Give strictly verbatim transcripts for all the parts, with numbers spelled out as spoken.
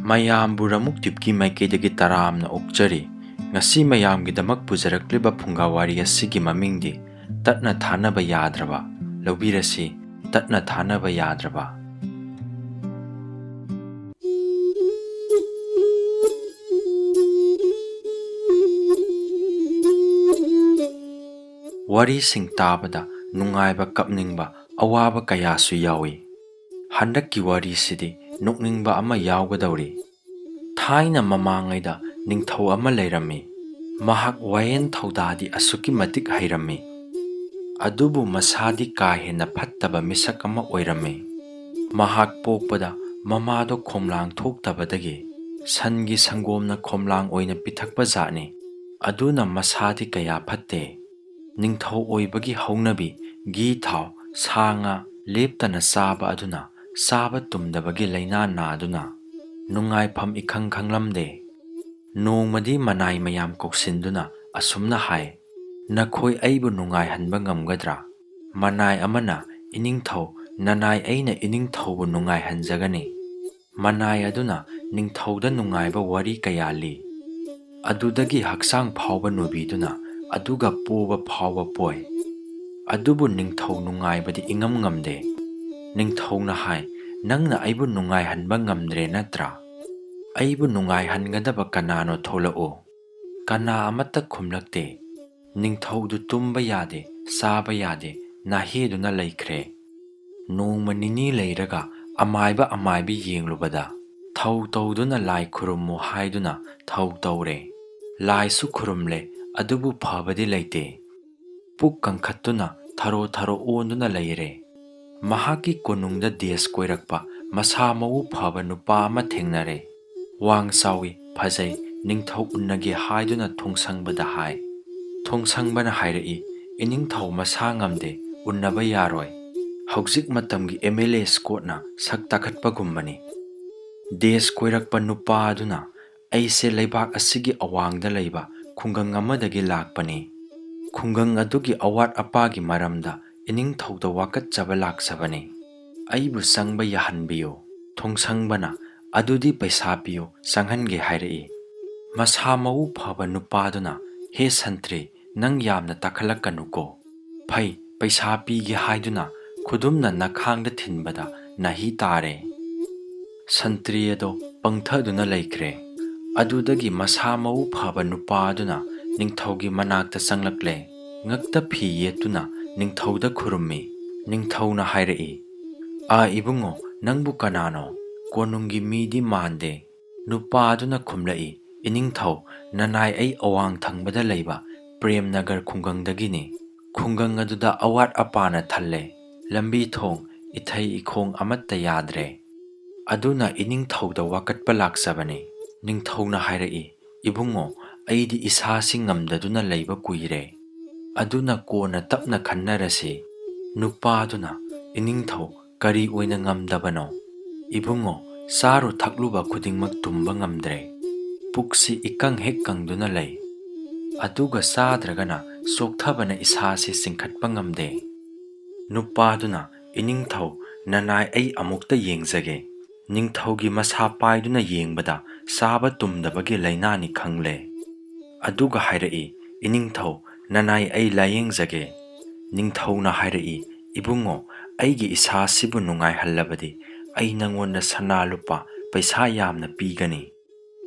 ꯃꯌꯥꯝꯕꯨ ꯔꯃꯨꯛ ꯇꯤꯞꯀꯤ ꯃꯥꯏꯀꯩꯗꯒꯤ ꯇꯔꯥꯝꯅ ꯑꯣꯛꯆꯔꯤ꯫ ꯉꯁꯤ ꯃꯌꯥꯝꯒꯤꯗꯃꯛ ꯄꯨꯖꯔꯛꯂꯤꯕ ꯐꯨꯡꯒꯥ ꯋꯥꯔꯤ ꯑꯁꯤꯒꯤ ꯃꯃꯤꯡꯗꯤ ꯇꯠꯅ ꯊꯥꯅꯕ ꯌꯥꯗ꯭ꯔꯕ꯫ ꯂꯧꯕꯤꯔꯁꯤ, ꯇꯠꯅ ꯊꯥꯅꯕ ꯌꯥꯗ꯭ꯔꯕ꯫ ꯋꯥꯔꯤꯁꯤꯡ ꯇꯥꯕꯗ ꯅꯨꯡꯉꯥꯏꯕ, ꯀꯞꯅꯤꯡꯕ, ꯑꯋꯥꯕ ꯀꯌꯥꯁꯨ ꯌꯥꯎꯏ꯫ ꯍꯟꯗꯛꯀꯤ ꯋꯥꯔꯤꯁꯤꯗꯤ ꯅꯣꯛꯅꯤꯡꯕ ꯑꯃ ꯌꯥꯎꯒꯗꯧꯔꯤ꯫ ꯊꯥꯏꯅ ꯃꯃꯥꯡꯉꯩꯗ ꯅꯤꯡꯊꯧ ꯑꯃ ꯂꯩꯔꯝꯃꯤ꯫ ꯃꯍꯥꯛ ꯋꯥꯌꯦꯟ ꯊꯧꯗꯥꯗꯤ ꯑꯁꯨꯛꯀꯤ ꯃꯇꯤꯛ ꯍꯩꯔꯝꯃꯤ꯫ ꯑꯗꯨꯕꯨ ꯃꯁꯥꯗꯤ ꯀꯥ ꯍꯦꯟꯅ ꯐꯠꯇꯕ ꯃꯤꯁꯛ ꯑꯃ ꯑꯣꯏꯔꯝꯃꯤ꯫ ꯃꯍꯥꯛ ꯄꯣꯛꯄꯗ ꯃꯃꯥꯗꯣ ꯈꯣꯝꯂꯥꯡ ꯊꯣꯛꯇꯕꯗꯒꯤ ꯁꯟꯒꯤ ꯁꯪꯒꯣꯝꯅ ꯈꯣꯝꯂꯥꯡ ꯑꯣꯏꯅ ꯄꯤꯊꯛꯄ ꯖꯥꯠꯅꯤ꯫ ꯑꯗꯨꯅ ꯃꯁꯥꯗꯤ ꯀꯌꯥ ꯐꯠꯇꯦ꯫ ꯅꯤꯡꯊꯧ ꯑꯣꯏꯕꯒꯤ ꯍꯧꯅꯕꯤ, ꯘꯤ ꯊꯥꯎ, ꯁꯥ ꯉꯥ ꯂꯦꯞꯇꯅ ꯆꯥꯕ ꯑꯗꯨꯅ ꯆꯥꯕ ꯇꯨꯝꯗꯕꯒꯤ ꯂꯥꯏꯅꯥ ꯅꯥꯗꯨꯅ ꯅꯨꯡꯉꯥꯏꯐꯝ ꯏꯈꯪ ꯈꯪꯂꯝꯗꯦ꯫ ꯅꯣꯡꯃꯗꯤ ꯃꯅꯥꯏ ꯃꯌꯥꯝ ꯀꯧꯁꯤꯟꯗꯨꯅ ꯑꯁꯨꯝꯅ ꯍꯥꯏ, "ꯅꯈꯣꯏ ꯑꯩꯕꯨ ꯅꯨꯡꯉꯥꯏꯍꯟꯕ ꯉꯝꯒꯗ꯭ꯔꯥ?" ꯃꯅꯥꯏ ꯑꯃꯅ, "ꯏꯅꯤꯡꯊꯧ, ꯅꯅꯥꯏ ꯑꯩꯅ ꯏꯅꯤꯡꯊꯧꯕꯨ ꯅꯨꯡꯉꯥꯏꯍꯟꯖꯒꯅꯤ꯫" ꯃꯅꯥꯏ ꯑꯗꯨꯅ ꯅꯤꯡꯊꯧꯗ ꯅꯨꯡꯉꯥꯏꯕ ꯋꯥꯔꯤ ꯀꯌꯥ ꯂꯤ꯫ ꯑꯗꯨꯗꯒꯤ ꯍꯛꯆꯥꯡ ꯐꯥꯎꯕ ꯅꯨꯕꯤꯗꯨꯅ ꯑꯗꯨꯒ ꯄꯣꯕ ꯐꯥꯎꯕ ꯄꯣꯏ꯫ ꯑꯗꯨꯕꯨ ꯅꯤꯡꯊꯧ ꯅꯨꯡꯉꯥꯏꯕꯗꯤ ꯏꯉꯝ ꯉꯝꯗꯦ꯫ ꯅꯤꯡꯊꯧꯅ ꯍꯥꯏ, "ꯅꯪꯅ ꯑꯩꯕꯨ ꯅꯨꯡꯉꯥꯏꯍꯟꯕ ꯉꯝꯗ꯭ꯔꯦ ꯅꯠꯇ꯭ꯔꯥ? ꯑꯩꯕꯨ ꯅꯨꯡꯉꯥꯏꯍꯟꯒꯗꯕ ꯀꯅꯥꯅꯣ? ꯊꯣꯛꯂꯛꯎ꯫" ꯀꯅꯥ ꯑꯃꯠꯇ ꯈꯨꯝꯂꯛꯇꯦ꯫ ꯅꯤꯡꯊꯧꯗꯨ ꯇꯨꯝꯕ ꯌꯥꯗꯦ, ꯆꯥꯕ ꯌꯥꯗꯦ, ꯅꯥꯍꯦꯗꯨꯅ ꯂꯩꯈ꯭ꯔꯦ꯫ ꯅꯣꯡꯃ ꯅꯤꯅꯤ ꯂꯩꯔꯒ ꯑꯃꯥꯏꯕ ꯑꯃꯥꯏꯕꯤ ꯌꯦꯡꯂꯨꯕꯗ, "ꯊꯧ ꯇꯧꯗꯨꯅ ꯂꯥꯏ ꯈꯨꯔꯨꯝꯃꯨ" ꯍꯥꯏꯗꯨꯅ ꯊꯧ ꯇꯧꯔꯦ꯫ ꯂꯥꯏꯁꯨ ꯈꯨꯔꯨꯝꯂꯦ, ꯑꯗꯨꯕꯨ ꯐꯕꯗꯤ ꯂꯩꯇꯦ꯫ ꯄꯨꯛ ꯀꯪꯈꯠꯇꯨꯅ ꯊꯔꯣ ꯊꯔꯣ ꯑꯣꯟꯗꯨꯅ ꯂꯩꯔꯦ꯫ ꯃꯍꯥꯛꯀꯤ ꯀꯣꯅꯨꯡꯗ ꯗꯦꯁ ꯀꯣꯏꯔꯛꯄ ꯃꯁꯥ ꯃꯎ ꯐꯕ ꯅꯨꯄꯥ ꯑꯃ ꯊꯦꯡꯅꯔꯦ꯫ ꯋꯥꯡ ꯆꯥꯎꯏ, ꯐꯖꯩ, ꯅꯤꯡꯊꯧ ꯎꯟꯅꯒꯦ ꯍꯥꯏꯗꯨꯅ ꯊꯣꯡꯁꯪꯕꯗ ꯍꯥꯏ꯫ ꯊꯣꯡꯁꯪꯕꯅ ꯍꯥꯏꯔꯛꯏ, "ꯏꯅꯤꯡꯊꯧ ꯃꯁꯥ ꯉꯝꯗꯦ, ꯎꯟꯅꯕ ꯌꯥꯔꯣꯏ꯫ ꯍꯧꯖꯤꯛ ꯃꯇꯝꯒꯤ ꯑꯦꯝ ꯑꯦꯜ ꯑꯦ ꯁ꯭ꯀꯣꯠꯅ ꯁꯛ ꯇꯥꯈꯠꯄꯒꯨꯝꯕꯅꯤ꯫" ꯗꯦꯁ ꯀꯣꯏꯔꯛꯄ ꯅꯨꯄꯥ ꯑꯗꯨꯅ, "ꯑꯩꯁꯦ ꯂꯩꯕꯥꯛ ꯑꯁꯤꯒꯤ ꯑꯋꯥꯡꯗ ꯂꯩꯕ ꯈꯨꯡꯒꯪ ꯑꯃꯗꯒꯤ ꯂꯥꯛꯄꯅꯤ꯫ ꯈꯨꯡꯒꯪ ꯑꯗꯨꯒꯤ ꯑꯋꯥꯠ ꯑꯄꯥꯒꯤ ꯃꯔꯝꯗ ꯏꯅꯤꯡꯊꯧꯗ ꯋꯥꯀꯠꯆꯕ ꯂꯥꯛꯆꯕꯅꯤ꯫ ꯑꯩꯕꯨ ꯆꯪꯕ ꯌꯥꯍꯟꯕꯤꯌꯨ꯫" ꯊꯣꯡꯁꯪꯕꯅ, "ꯑꯗꯨꯗꯤ ꯄꯩꯁꯥ ꯄꯤꯌꯨ, ꯆꯪꯍꯟꯒꯦ" ꯍꯥꯏꯔꯛꯏ꯫ ꯃꯁꯥ ꯃꯎ ꯐꯕ ꯅꯨꯄꯥꯗꯨꯅ, "ꯍꯦ ꯁꯟꯇ꯭ꯔꯤ, ꯅꯪ ꯌꯥꯝꯅ ꯇꯥꯈꯠꯂꯛꯀꯅꯨꯀꯣ꯫ ꯐꯩ, ꯄꯩꯁꯥ ꯄꯤꯒꯦ" ꯍꯥꯏꯗꯨꯅ ꯈꯨꯗꯨꯝꯅ ꯅꯈꯥꯡꯗ ꯊꯤꯟꯕꯗ ꯅꯥꯍꯤ ꯇꯥꯔꯦ꯫ ꯁꯟꯇ꯭ꯔꯤ ꯑꯗꯣ ꯄꯪꯊꯗꯨꯅ ꯂꯩꯈ꯭ꯔꯦ꯫ ꯑꯗꯨꯗꯒꯤ ꯃꯁꯥ ꯃꯎ ꯐꯕ ꯅꯨꯄꯥ ꯑꯗꯨꯅ ꯅꯤꯡꯊꯧꯒꯤ ꯃꯅꯥꯛꯇ ꯆꯪꯂꯛꯂꯦ꯫ ꯉꯛꯇ ꯐꯤ ꯌꯦꯠꯇꯨꯅ ꯅꯤꯡꯊꯧꯗ ꯈꯨꯔꯨꯝꯃꯤ꯫ ꯅꯤꯡꯊꯧꯅ ꯍꯥꯏꯔꯛꯏ, "ꯑꯥ, ꯏꯕꯨꯡꯉꯣ, ꯅꯪꯕꯨ ꯀꯅꯥꯅꯣ? ꯀꯣꯅꯨꯡꯒꯤ ꯃꯤꯗꯤ ꯃꯥꯟꯗꯦ"꯫ ꯅꯨꯄꯥ ꯑꯗꯨꯅ ꯈꯨꯝꯂꯛꯏ, "ꯏꯅꯤꯡꯊꯧ, ꯅꯅꯥꯏ ꯑꯩ ꯑꯋꯥꯡ ꯊꯪꯕꯗ ꯂꯩꯕ ꯄ꯭ꯔꯦꯝꯅꯒꯔ ꯈꯨꯡꯒꯪꯗꯒꯤꯅꯤ꯫ ꯈꯨꯡꯒꯪ ꯑꯗꯨꯗ ꯑꯋꯥꯠ ꯑꯄꯥꯅ ꯊꯜꯂꯦ꯫ ꯂꯝꯕꯤ ꯊꯣꯡ, ꯏꯊꯩ ꯏꯈꯣꯡ ꯑꯃꯠꯇ ꯌꯥꯗ꯭ꯔꯦ꯫ ꯑꯗꯨꯅ ꯏꯅꯤꯡꯊꯧꯗ ꯋꯥꯀꯠꯄ ꯂꯥꯛꯆꯕꯅꯤ"꯫ ꯅꯤꯡꯊꯧꯅ ꯍꯥꯏꯔꯛꯏ, "ꯏꯕꯨꯡꯉꯣ, ꯑꯩꯗꯤ ꯏꯁꯥꯁꯤ ꯉꯝꯗꯗꯨꯅ ꯂꯩꯕ ꯀꯨꯏꯔꯦ꯫ ꯑꯗꯨꯅ ꯀꯣꯟꯅ ꯇꯞꯅ ꯈꯟꯅꯔꯁꯤ"꯫ ꯅꯨꯄꯥꯗꯨꯅ, "ꯏꯅꯤꯡꯊꯧ, ꯀꯔꯤ ꯑꯣꯏꯅ ꯉꯝꯗꯕꯅꯣ?" "ꯏꯕꯨꯡꯉꯣ, ꯆꯥꯔꯨ ꯊꯛꯂꯨꯕ ꯈꯨꯗꯤꯡꯃꯛ ꯇꯨꯝꯕ ꯉꯝꯗ꯭ꯔꯦ꯫ ꯄꯨꯛꯁꯤ ꯏꯀꯪ ꯍꯦꯛ ꯀꯪꯗꯨꯅ ꯂꯩ꯫ ꯑꯗꯨꯒ ꯆꯥꯗ꯭ꯔꯒꯅ ꯆꯣꯛꯊꯕꯅ ꯏꯁꯥꯁꯤ ꯆꯤꯡꯈꯠꯄ ꯉꯝꯗꯦ"꯫ ꯅꯨꯄꯥꯗꯨꯅ, "ꯏꯅꯤꯡꯊꯧ, ꯅꯅꯥꯏ ꯑꯩ ꯑꯃꯨꯛꯇ ꯌꯦꯡꯖꯒꯦ"꯫ ꯅꯤꯡꯊꯧꯒꯤ ꯃꯁꯥ ꯄꯥꯏꯗꯨꯅ ꯌꯦꯡꯕꯗ ꯆꯥꯕ ꯇꯨꯝꯗꯕꯒꯤ ꯂꯥꯏꯅꯥꯅꯤ ꯈꯪꯂꯦ꯫ ꯑꯗꯨꯒ ꯍꯥꯏꯔꯛꯏ, "ꯏꯅꯤꯡꯊꯧ, ꯅꯅꯥꯏ ꯑꯩ ꯂꯥꯌꯦꯡꯖꯒꯦ"꯫ ꯅꯤꯡꯊꯧꯅ ꯍꯥꯏꯔꯛꯏ, "ꯏꯕꯨꯡꯉꯣ, ꯑꯩꯒꯤ ꯏꯁꯥꯁꯤꯕꯨ ꯅꯨꯡꯉꯥꯏꯍꯜꯂꯕꯗꯤ ꯑꯩ ꯅꯉꯣꯟꯗ ꯁꯅꯥ ꯂꯨꯄꯥ ꯄꯩꯁꯥ ꯌꯥꯝꯅ ꯄꯤꯒꯅꯤ"꯫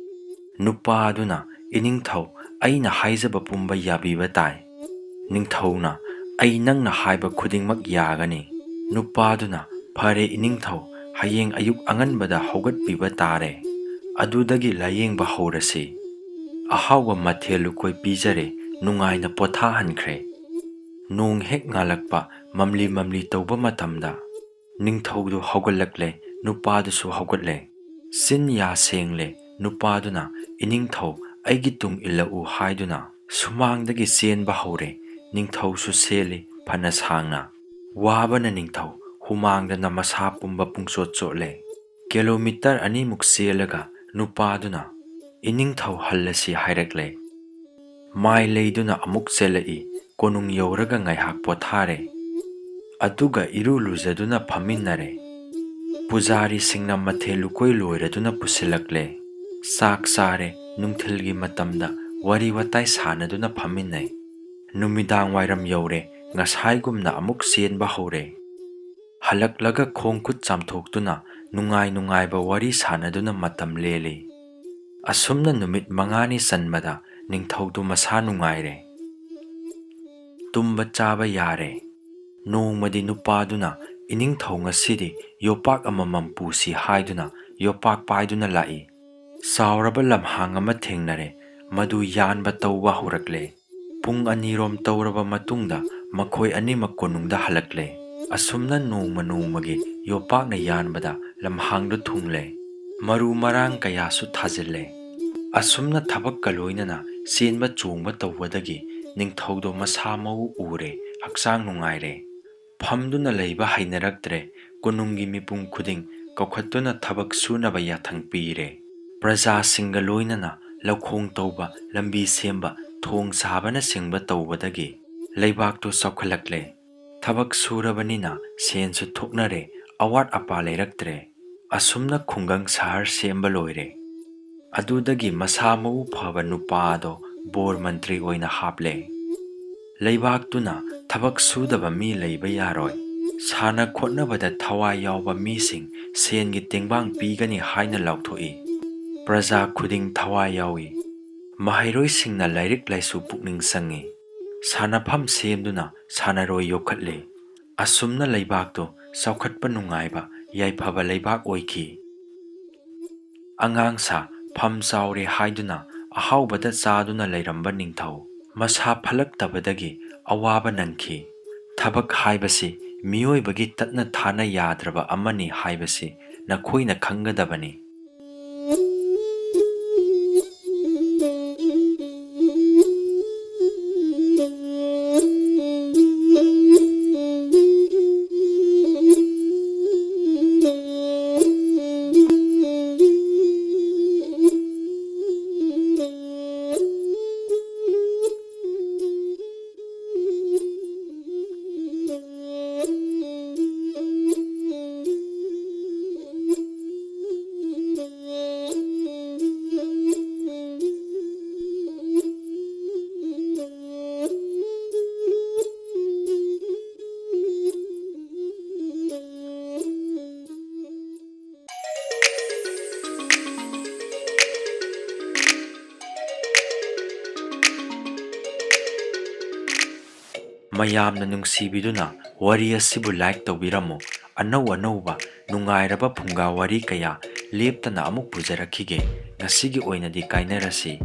ꯅꯨꯄꯥ ꯑꯗꯨꯅ, "ꯏꯅꯤꯡꯊꯧ, ꯑꯩꯅ ꯍꯥꯏꯖꯕ ꯄꯨꯝꯕ ꯌꯥꯕꯤꯕ ꯇꯥꯏ"꯫ ꯅꯤꯡꯊꯧꯅ, "ꯑꯩ ꯅꯪꯅ ꯍꯥꯏꯕ ꯈꯨꯗꯤꯡꯃꯛ ꯌꯥꯒꯅꯤ"꯫ ꯅꯨꯄꯥꯗꯨꯅ, "ꯐꯔꯦ ꯏꯅꯤꯡꯊꯧ, ꯍꯌꯦꯡ ꯑꯌꯨꯛ ꯑꯉꯟꯕꯗ ꯍꯧꯒꯠꯄꯤꯕ ꯇꯥꯔꯦ꯫ ꯑꯗꯨꯗꯒꯤ ꯂꯥꯌꯦꯡꯕ ꯍꯧꯔꯁꯤ"꯫ ꯑꯍꯥꯎꯕ ꯃꯊꯦꯜ ꯂꯨꯀꯣꯏ ꯄꯤꯖꯔꯦ, ꯅꯨꯡꯉꯥꯏꯅ ꯄꯣꯊꯥꯍꯟꯈ꯭ꯔꯦ꯫ ꯅꯣꯡ ꯍꯦꯛ ꯉꯥꯜꯂꯛꯄ, ꯃꯝꯂꯤ ꯃꯝꯂꯤ ꯇꯧꯕ ꯃꯇꯝꯗ, ꯅꯤꯡꯊꯧꯗꯨ ꯍꯧꯒꯠꯂꯛꯂꯦ, ꯅꯨꯄꯥꯗꯨꯁꯨ ꯍꯧꯒꯠꯂꯦ꯫ ꯆꯤꯟ ꯌꯥ ꯁꯦꯡꯂꯦ, ꯅꯨꯄꯥꯗꯨꯅ, "ꯏꯅꯤꯡꯊꯧ, ꯑꯩꯒꯤ ꯇꯨꯡ ꯏꯜꯂꯛꯎ" ꯍꯥꯏꯗꯨꯅ ꯁꯨꯃꯥꯡꯗꯒꯤ ꯆꯦꯟꯕ ꯍꯧꯔꯦ꯫ ꯅꯤꯡꯊꯧꯁꯨ ꯆꯦꯜꯂꯤ, ꯐꯅ ꯁꯥꯡꯅ꯫ ꯋꯥꯕꯅ ꯅꯤꯡꯊꯧ ꯍꯨꯃꯥꯡꯗꯅ ꯃꯁꯥ ꯄꯨꯝꯕ ꯄꯨꯡꯆꯣꯠ ꯆꯣꯠꯂꯦ꯫ ꯀꯤꯂꯣꯃꯤꯇꯔ ꯑꯅꯤꯃꯨꯛ ꯆꯦꯜꯂꯒ ꯅꯨꯄꯥꯗꯨꯅ, "ꯏꯅꯤꯡꯊꯧ, ꯍꯜꯂꯁꯤ" ꯍꯥꯏꯔꯛꯂꯦ꯫ ꯃꯥꯏ ꯂꯩꯗꯨꯅ ꯑꯃꯨꯛ ꯆꯦꯜꯂꯛꯏ꯫ ꯀꯣꯅꯨꯡ ꯌꯧꯔꯒ ꯉꯥꯏꯍꯥꯛ ꯄꯣꯊꯥꯔꯦ꯫ ꯑꯗꯨꯒ ꯏꯔꯨ ꯂꯨꯖꯗꯨꯅ ꯐꯝꯃꯤꯟꯅꯔꯦ꯫ ꯄꯨꯖꯥꯔꯤꯁꯤꯡꯅ ꯃꯊꯦꯜ ꯂꯨꯀꯣꯏ ꯂꯣꯏꯔꯗꯨꯅ ꯄꯨꯁꯤꯜꯂꯛꯂꯦ꯫ ꯆꯥꯛ ꯆꯥꯔꯦ, ꯅꯨꯡꯊꯤꯜꯒꯤ ꯃꯇꯝꯗ ꯋꯥꯔꯤ ꯋꯥꯇꯥꯏ ꯁꯥꯟꯅꯗꯨꯅ ꯐꯝꯃꯤꯟꯅꯩ꯫ ꯅꯨꯃꯤꯗꯥꯡ ꯋꯥꯏꯔꯝ ꯌꯧꯔꯦ, ꯉꯁꯥꯏꯒꯨꯝꯅ ꯑꯃꯨꯛ ꯆꯦꯟꯕ ꯍꯧꯔꯦ꯫ ꯍꯜꯂꯛꯂꯒ ꯈꯣꯡ ꯈꯨꯠ ꯆꯥꯝꯊꯣꯛꯇꯨꯅ ꯅꯨꯡꯉꯥꯏ ꯅꯨꯡꯉꯥꯏꯕ ꯋꯥꯔꯤ ꯁꯥꯟꯅꯗꯨꯅ ꯃꯇꯝ ꯂꯦꯜꯂꯤ꯫ ꯑꯁꯨꯝꯅ ꯅꯨꯃꯤꯠ ꯃꯉꯥꯅꯤ ꯆꯟꯕꯗ ꯅꯤꯡꯊꯧꯗꯨ ꯃꯁꯥ ꯅꯨꯡꯉꯥꯏꯔꯦ꯫ ꯇꯨꯝꯕ ꯆꯥꯕ ꯌꯥꯔꯦ꯫ ꯅꯣꯡꯃꯗꯤ ꯅꯨꯄꯥꯗꯨꯅ, "ꯏꯅꯤꯡꯊꯧ, ꯉꯁꯤꯗꯤ ꯌꯣꯄꯥꯛ ꯑꯃꯃꯝ ꯄꯨꯁꯤ" ꯍꯥꯏꯗꯨꯅ ꯌꯣꯄꯥꯛ ꯄꯥꯏꯗꯨꯅ ꯂꯥꯛꯏ꯫ ꯆꯥꯎꯔꯕ ꯂꯝꯍꯥꯡ ꯑꯃ ꯊꯦꯡꯅꯔꯦ꯫ ꯃꯗꯨ ꯌꯥꯟꯕ ꯇꯧꯕ ꯍꯧꯔꯛꯂꯦ꯫ ꯄꯨꯡ ꯑꯅꯤꯔꯣꯝ ꯇꯧꯔꯕ ꯃꯇꯨꯡꯗ ꯃꯈꯣꯏ ꯑꯅꯤꯃꯛ ꯀꯣꯅꯨꯡꯗ ꯍꯜꯂꯛꯂꯦ꯫ ꯑꯁꯨꯝꯅ ꯅꯣꯡꯃ ꯅꯣꯡꯃꯒꯤ ꯌꯣꯄꯥꯛꯅ ꯌꯥꯟꯕꯗ ꯂꯝꯍꯥꯡꯗꯨ ꯊꯨꯡꯂꯦ꯫ ꯃꯔꯨ ꯃꯔꯥꯡ ꯀꯌꯥꯁꯨ ꯊꯥꯖꯤꯜꯂꯦ꯫ ꯑꯁꯨꯝꯅ ꯊꯕꯛꯀ ꯂꯣꯏꯅꯅ ꯆꯦꯟꯕ ꯆꯣꯡꯕ ꯇꯧꯕꯗꯒꯤ ꯅꯤꯡꯊꯧꯗꯣ ꯃꯁꯥ ꯃꯎ ꯎꯔꯦ, ꯍꯛꯆꯥꯡ ꯅꯨꯡꯉꯥꯏꯔꯦ꯫ ꯐꯝꯗꯨꯅ ꯂꯩꯕ ꯍꯩꯅꯔꯛꯇ꯭ꯔꯦ꯫ ꯀꯣꯅꯨꯡꯒꯤ ꯃꯤꯄꯨꯝ ꯈꯨꯗꯤꯡ ꯀꯧꯈꯠꯇꯨꯅ ꯊꯕꯛ ꯁꯨꯅꯕ ꯌꯥꯊꯪ ꯄꯤꯔꯦ꯫ ꯄ꯭ꯔꯖꯥꯁꯤꯡꯒ ꯂꯣꯏꯅꯅ ꯂꯧꯈꯣꯡ ꯇꯧꯕ, ꯂꯝꯕꯤ ꯁꯦꯝꯕ, ꯊꯣꯡ ꯁꯥꯕꯅꯆꯤꯡꯕ ꯇꯧꯕꯗꯒꯤ ꯂꯩꯕꯥꯛꯇꯨ ꯆꯥꯎꯈꯠꯂꯛꯂꯦ꯫ ꯊꯕꯛ ꯁꯨꯔꯕꯅꯤꯅ ꯁꯦꯟꯁꯨ ꯊꯣꯛꯅꯔꯦ, ꯑꯋꯥꯠ ꯑꯄꯥ ꯂꯩꯔꯛꯇ꯭ꯔꯦ꯫ ꯑꯁꯨꯝꯅ ꯈꯨꯡꯒꯪ ꯁꯍꯔ ꯁꯦꯝꯕ ꯂꯣꯏꯔꯦ꯫ ꯑꯗꯨꯗꯒꯤ ꯃꯁꯥ ꯃꯎ ꯐꯕ ꯅꯨꯄꯥ ꯑꯗꯣ ꯕꯣꯔ ꯃꯟꯇ꯭ꯔꯤ ꯑꯣꯏꯅ ꯍꯥꯞꯂꯦ꯫ ꯂꯩꯕꯥꯛꯇꯨꯅ ꯊꯕꯛ ꯁꯨꯗꯕ ꯃꯤ ꯂꯩꯕ ꯌꯥꯔꯣꯏ꯫ ꯁꯥꯟꯅ ꯈꯣꯠꯅꯕꯗ ꯊꯋꯥꯏ ꯌꯥꯎꯕ ꯃꯤꯁꯤꯡ ꯁꯦꯟꯒꯤ ꯇꯦꯡꯕꯥꯡ ꯄꯤꯒꯅꯤ ꯍꯥꯏꯅ ꯂꯥꯎꯊꯣꯛꯏ꯫ ꯄ꯭ꯔꯖꯥ ꯈꯨꯗꯤꯡ ꯊꯋꯥꯏ ꯌꯥꯎꯏ꯫ ꯃꯍꯩꯔꯣꯏꯁꯤꯡꯅ ꯂꯥꯏꯔꯤꯛ ꯂꯥꯏꯁꯨ ꯄꯨꯛꯅꯤꯡ ꯆꯪꯏ꯫ ꯁꯥꯟꯅꯐꯝ ꯁꯦꯝꯗꯨꯅ ꯁꯥꯟꯅꯔꯣꯏ ꯌꯣꯛꯈꯠꯂꯤ꯫ ꯑꯁꯨꯝꯅ ꯂꯩꯕꯥꯛꯇꯨ ꯆꯥꯎꯈꯠꯄ ꯅꯨꯡꯉꯥꯏꯕ ꯌꯥꯏꯐꯕ ꯂꯩꯕꯥꯛ ꯑꯣꯏꯈꯤ꯫ ꯑꯉꯥꯡꯁꯥ ꯐꯝ ꯆꯥꯎꯔꯦ ꯍꯥꯏꯗꯨꯅ ꯑꯍꯥꯎꯕꯗ ꯆꯥꯗꯨꯅ ꯂꯩꯔꯝꯕ ꯅꯤꯡꯊꯧ ꯃꯁꯥ ꯐꯠꯂꯛꯇꯕꯗꯒꯤ ꯑꯋꯥꯕ ꯅꯪꯈꯤ꯫ ꯊꯕꯛ ꯍꯥꯏꯕꯁꯤ ꯃꯤꯑꯣꯏꯕꯒꯤ ꯇꯠꯅ ꯊꯥꯅ ꯌꯥꯗ꯭ꯔꯕ ꯑꯃꯅꯤ ꯍꯥꯏꯕꯁꯤ ꯅꯈꯣꯏꯅ ꯈꯪꯒꯗꯕꯅꯤ꯫ ꯃꯌꯥꯝꯅ ꯅꯨꯡꯁꯤꯕꯤꯗꯨꯅ ꯋꯥꯔꯤ ꯑꯁꯤꯕꯨ like ꯇꯧꯕꯤꯔꯝꯃꯨ꯫ ꯑꯅꯧ ꯑꯅꯧꯕ ꯅꯨꯡꯉꯥꯏꯔꯕ ꯐꯨꯡꯒꯥ ꯋꯥꯔꯤ ꯀꯌꯥ ꯂꯦꯞꯇꯅ ꯑꯃꯨꯛ ꯄꯨꯖꯔꯛꯈꯤꯒꯦ꯫ ꯉꯁꯤꯒꯤ ꯑꯣꯏꯅꯗꯤ ꯀꯥꯏꯅꯔꯁꯤ꯫